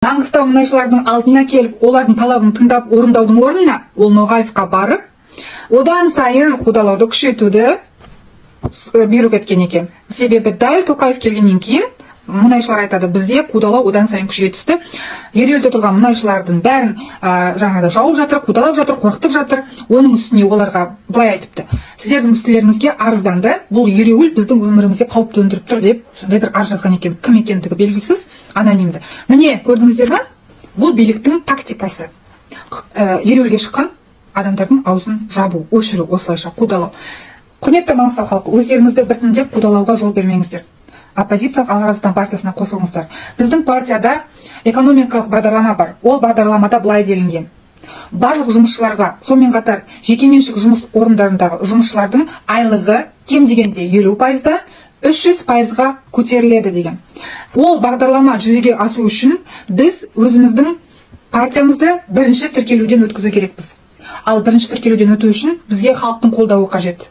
Маңғыстау мұнайшыларының алдына келіп, олардың талабын тыңдап, орындаудың орнына ол Ноғаевқа барып, одан сайын қудалауды күшейтуді бұйрық еткен екен. Себебі дәл Тоқаев келгеннен кейін мұнайшылар айтады: «Бізде қудалау одан сайын күшейе түсті, ереуілде тұрған мұнайшылардың бәрін жаңағыдай жауып жатыр, қудалап жатыр, қорқытып жатыр». Оның үстіне оларға былай айтыпты: «Сіздердің үстілеріңізге арызданды, бұл ереуіл біздің өмірімізге қауіп төндіріп тұр», – деп сондай бір арыз жазған екен. Кім екендігі белгісіз, анонимді. Міне, көрдіңіздер ма, бұл биліктің тактикасы: ереуілге шыққан адамдардың аузын жабу, өшіру, осылайша қудалау. Құрметті Маңғыстау халқы, өздеріңізді біртіндеп қудалауға жол бермеңіздер. Оппозициялық «Алға, Қазақстан» партиясына қосылыңыздар. Біздің партияда экономикалық бағдарлама бар. Ол бағдарламада былай делінген: барлық жұмысшыларға, сонымен қатар жекеменшік жұмыс орындарындағы жұмысшылардың айлығы кем дегенде 50%-дан 300%-ға көтеріледі деген. Ол бағдарлама жүзеге асу үшін біз өзіміздің партиямызды бірінші тіркелуден өткізу керекпіз. Ал бірінші тіркелуден өту үшін бізге халықтың қолдауы қажет.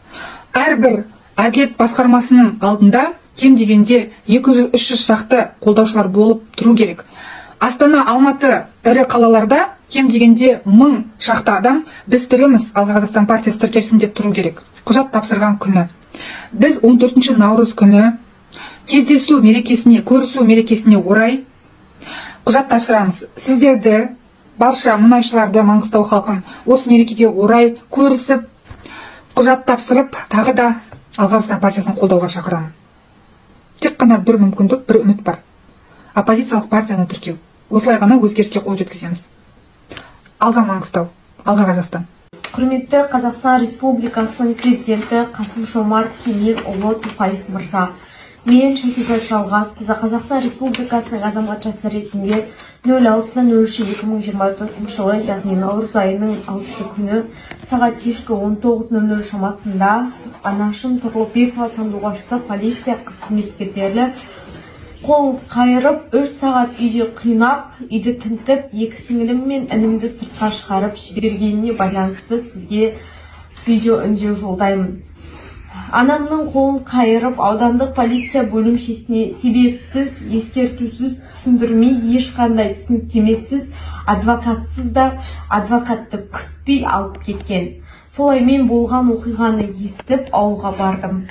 Әрбір әділет басқармасының алдында кем дегенде 200-300 шақты қолдаушылар болып тұру керек. Астана, Алматы ірі қалаларда кем дегенде 1000 шақты адам «Біз тіріміз, Алға, Қазақстан партиясы тіркелсін» деп тұру керек құжат тапсырған күні. Біз 14 наурыз күні кездесу мерекесіне, көрісу мерекесіне орай құжат тапсырамыз. Сіздерді, барша мұнайшыларды, Маңғыстау халқын осы мерекеге орай көрісіп, құжат тапсырып, тағы да «Алға, Қазақстан» партиясын қолдауға шақырамын. Тек қана бір мүмкіндік, бір үміт бар: оппозициялық партияны тіркеу. Осылай ғана өзгеріске қол жеткіземіз. Алға, Маңғыстау! Алға, Қазақстан! Құрметті Қазақстан Республикасының Президенті Қасым Жомарт Кемелұлы Тоқаев мырза, мен, Шәкизат Жалғасқызы, Қазақстан Республикасының азаматшасы ретінде 06.03.2024 жылы, яғни наурыз айының 6 күні сағат кешкі 19.00 шамасында анашым Тұрлыбекова Сандуғашты полиция қызметкерлері қол қайырып, 3 сағат үйде қинап, үйді тінтіп, екі сіңілім мен інімді сыртқа шығарып жібергеніне байланысты сізге видео үндеу жолдаймын. Анамның қолын қайырып, аудандық полиция бөлімшесіне себепсіз, ескертусіз, түсіндірмей, ешқандай түсініктемесіз, адвокатсыз да, адвокатты күтпей алып кеткен. Солай мен болған оқиғаны естіп, ауылға бардым.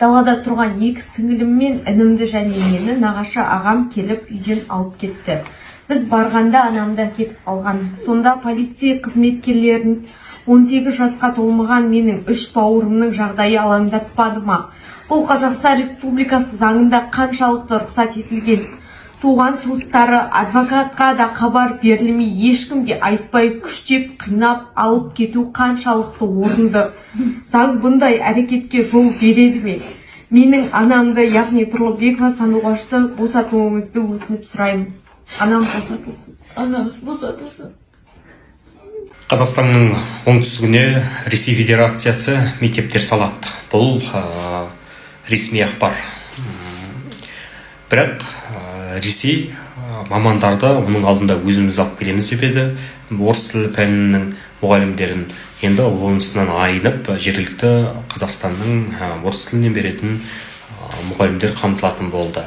Далада тұрған екі сіңілім мен інімді және мені нағашы ағам келіп, үйден алып кетті. Біз барғанда анамды әкетіп қалған. Сонда полиция қызметкерлерін 18 жасқа толмаған менің үш бауырымның жағдайы алаңдатпады ма? Бұл Қазақстан Республикасы заңында қаншалықты рұқсат етілген? Туған туыстары, адвокатқа да хабар берілмей, ешкімге айтпай, күштеп, қинап алып кету қаншалықты орынды? Заң бұндай әрекетке жол береді ме? Менің анамды, яғни Тұрлыбекова Сандуғашты босатуыңызды өтініп сұраймын. Анам босатылсын. Анамыз босатылсын. Қазақстанның оңтүстігіне Ресей Федерациясы мектептер салады. Бұл ресми ақпар. Бірақ Ресей мамандарды оның алдында өзіміз алып келеміз деп еді, орыс тілі пәнінің мұғалімдерін. Енді онысынан айнып, жергілікті Қазақстанның орыс тілінен беретін мұғалімдер қамтылатын болды.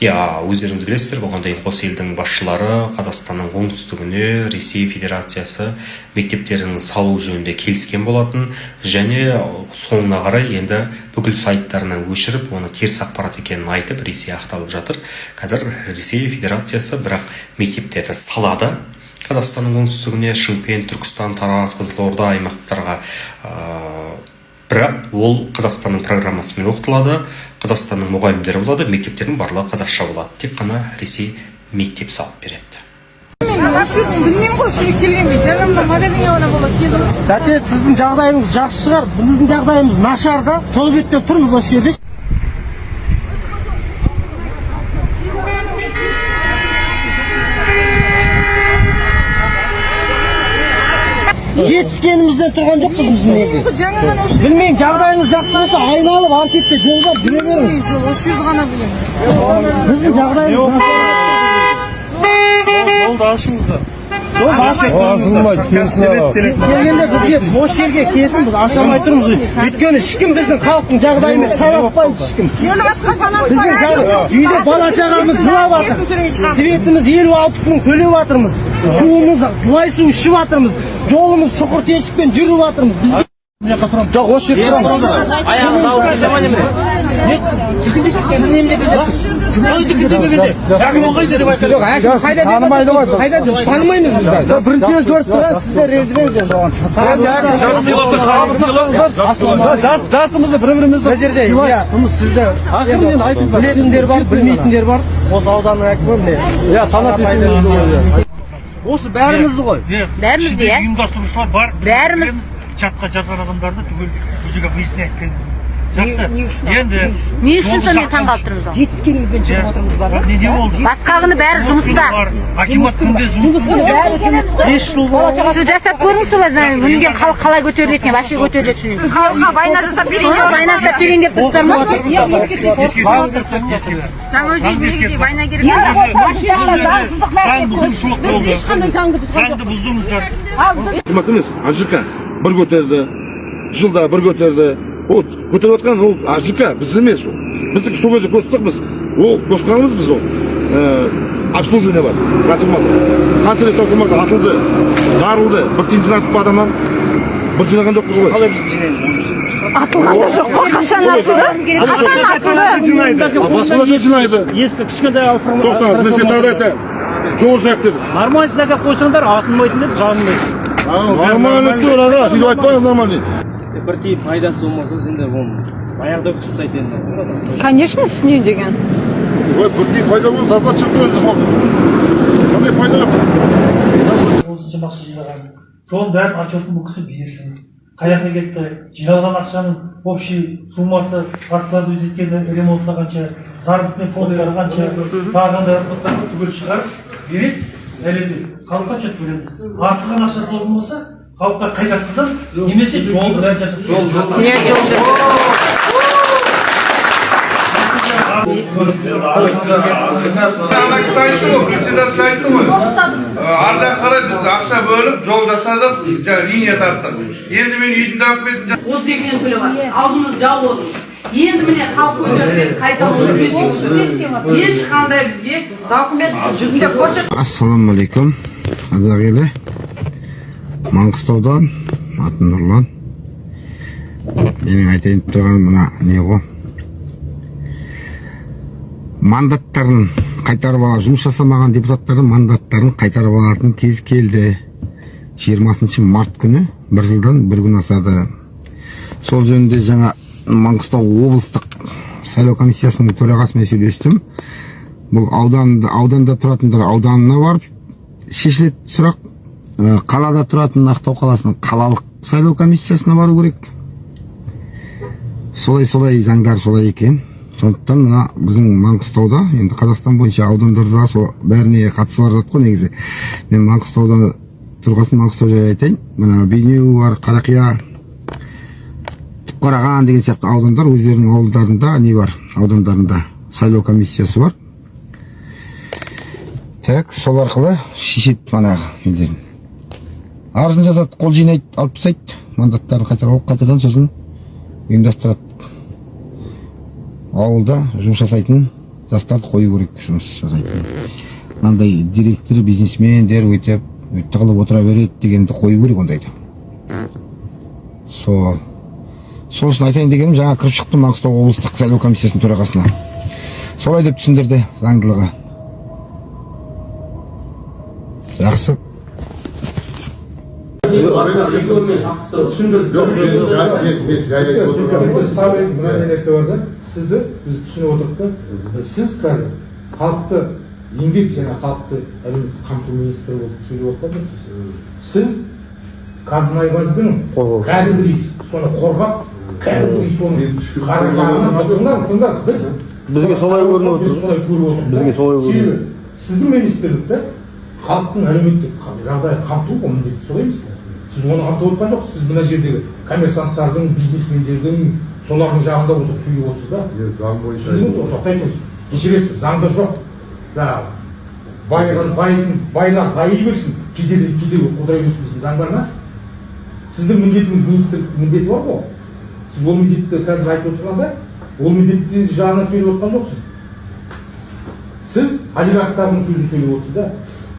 Иә, өздеріңіз білесіздер, бұған дейін қос елдің басшылары Қазақстанның оңтүстігіне Ресей Федерациясы мектептерін салу жөнінде келіскен болатын және соңына қарай енді бүкіл сайттарынан өшіріп, оны теріс ақпарат екенін айтып, Ресей ақталып жатыр. Қазір Ресей Федерациясы бірақ мектептерді салады Қазақстанның оңтүстігіне: Шымкент, Түркістан, Тараз, Қызылорда аймақтарға. Бірақ ол Қазақстанның программасымен оқытылады, Қазақстанның мұғалімдері болады, мектептердің барлығы қазақша болады. Тек қана Ресей мектеп салып береді. Мен осы жерден білмеймін ғой, осы жерге келгенде жаңа мына магазинге ғана бола келдім. Тәте, сіздің жағдайыңыз жақсы шығар, біздің жағдайымыз нашар да. Сол бетте тұрмыз осы жерде. Жетіскенімізден тұрған жоқпыз біз мына жерде. Жаңа ғана осы Білмеймін, жағдайыңыз жақсы болса, айналып ары кетте жол бар, жүре беріңіз. жерде, осы жерді ғана білемін. Біздің жағдайымыз нашар. Жолды ашыңыздар. Келгенде бізге осы жерге келсін, біз аша алмай тұрмыз. Өйткені ешкім біздің халықтың жағдайымен санаспайды, ешкім. Біздің жағдай, үйде бала шағамыз жылап жатыр. Светіміз 50-60 мың төлеп жатырмыз. Суымыз лай су ішіп жатырмыз. Жолымыз шұқыр тесікпен жүріп жатырмыз. Біз жоқ, осы жерде тұрамыз. Қалай дүкендемегенде? Әкім қайда деп айтады. Қайда танымайды ғой. Қайда жүрсіз? Танымаймыз біз даже. Бірінші рет көріп тұрған сіздер, ренжімеңіз енді оған. Жас жасымызды бір бірімізді Мына жерде, иә, сізді Ақырын енді айтыңыздар. Білетіндер бар, білмейтіндер бар. Осы ауданның әкімі міне. Иә, Санат Есенберлин. Осы бәрімізді ғой. Бәрімізді, иә? Ұйымдастырушылар бар. Бәріміз. Чатқа жазған адамдарды түгел өзіге выяснять еткен. Жақсы. Енді Не үшін сонымен таңғалып тұрмыз ал? Жетіскенімізден шығып отырмыз бар. Не болды? Басқа күні бәрі жұмыста. Акимат күнде жұмыс. 5 жыл болды. Сіз жасап көріңіз солай, мінген халық қалай көтеріледі екен, вообще көтеріледі соны. Халыққа война жасап берейін деп. Война жасап берейін деп тұрсыздар ма? Жаңаөзендегі война керек. Заң бұзушылық болды. Заңды бұздыңыздар. Акимат емес, АЖК бір көтерді, жылда бір көтерді. Ол көтеріп жатқан ол АЖК, біз емес ол. Біз сол кезде қостық біз. Ол қосқанымыз біз ол. Обслуживание бар, трансформатор. Қанша рет трансформатор атылды, жарылды. Бір тиын жинадық па адамнан? Бір жинаған жоқпыз ғой. Атылған да жоқ қой, қашан атылды? Қашан атылды? А басқалар да жинайды. Ескі кішкентай. Тоқтаңыз, мен сізге тағы да айтайын. Жол жасайық дедік. Нормально сіздерге қойсаңдар, атылмайтын еді, жанылмайтын. Нормально тұр, аға, сөйтіп айтпаңыз, нормально. Бір тиын пайдасы болмаса, сендер оны баяғыда күтіп тастайды енді. Конечно, үстіне деген. Ой, бір тиын пайда болса, зарплата шығып тұрады халыққа. Қандай пайда? Осыншама ақша жинаған. Соның бәрін отчетін бұл кісі берсін. Қай жаққа кетті? Жиналған ақшаның общий суммасы откладывать еткен ремонтына қанша, заработный фондтары қанша, тағы қандай расходтар бар, түгел шығарып бересіз, дәлелдеп. Халыққа отчет береміз. Артылған ақшасы болатын болса, халыққа қайтартқызамыз, немесе жолды бәрін жасап. Не жол? Ана кісі айтты ғой, председатель айтты ғой. Ар жаққа қарай біз ақша бөліп, жол жасадық, жаңа линия тарттық. Енді мен үйді алып кеттім. 32-ден төлеп жатыр. Алдымыз жауып отыр. Енді міне халық көтерілген, қайта 35-ке. Ешқандай бізге документ жүзінде көрсет. Ассалаумағалейкум, қазақ елі. Маңғыстаудан, атым Нұрлан. Менің айтайын деп тұрғаным мына не ғой. Мандаттарын қайтарып ала, жұмыс жасамаған депутаттардың мандаттарын қайтарып алатын кез келді. 20 март күні бір жылдан бір күн асады. Сол жөнінде жаңа Маңғыстау облыстық сайлау комиссиясының төрағасымен сөйлестім. Бұл ауданда тұратындар ауданына барып шешіледі сұрақ. Қалада тұратын Ақтау қаласының қалалық сайлау комиссиясына бару керек. Солай, солай, заңдар солай екен. Сондықтан мына біздің Маңғыстауда, енді Қазақстан бойынша аудандарда сол бәріне қатысы бар зат қой негізі. Мен Маңғыстауда тұрғасын Маңғыстау жайлы айтайын. Мына Бейнеу бар, Қарақия, Түпқараған деген сияқты аудандар өздерінің ауылдарында не бар, аудандарында сайлау комиссиясы бар. Так, сол арқылы шешеді манағы нелерін. Арызын жазады, қол жинайды, алып тастайды, мандаттарын қайтарып алып, қайтадан сосын ұйымдастырады. Ауылда жұмыс жасайтын жастарды қою керек, жұмыс жасайтын. Мынандай директор, бизнесмендер өйтіп тығылып отыра береді дегенді қою керек ондайды. Сол үшін айтайын дегенім, жаңа кіріп шықтым Маңғыстау облыстық сайлау комиссиясының төрағасына. Солай деп түсіндірді заңдылығы. Жақсы. Жоқ, мен жай айтып отырғаным. Мынандай нәрсе бар да, сізді біз түсініп отырмық та. Сіз қазір халықты еңбек және халықты әлеуметтік қамту министрі болып сөйлеп отырған жоқсыз. Сіз Қазнайбаздың кәдімгідей соны қорғап, кәдімгідей соны қарағанын. Тыңдаңыз, тыңдаңыз, біз Бізге солай көрініп отыр. Біз солай көріп отырмыз. Бізге солай көрініп. Себебі сіздің министрлікте халықтың әлеуметтік жағдайын қамту ғой міндетті, солай емес пе? Сіз оны қамтып отқан жоқсыз. Сіз мына жердегі коммерсанттардың, бизнесмендердің, солардың жағында отырып сөйлеп отырсыз да. Заң бойынша. Түсіндіңіз ғой? Тоқтай тұрыңыз, кешіресіз, заңда жоқ. Жаңағы Байыған, байитын байлар байи берсін, кедейлер кедей болып құлдырай берсін дейтін заң бар ма? Сіздің міндетіңіз, министрлік міндеті бар ғой. Сіз ол міндетті қазір айтып отырғанда, ол міндетті жағынан сөйлеп отырған жоқсыз. Сіз олигархтардың сөзін сөйлеп отырсыз да.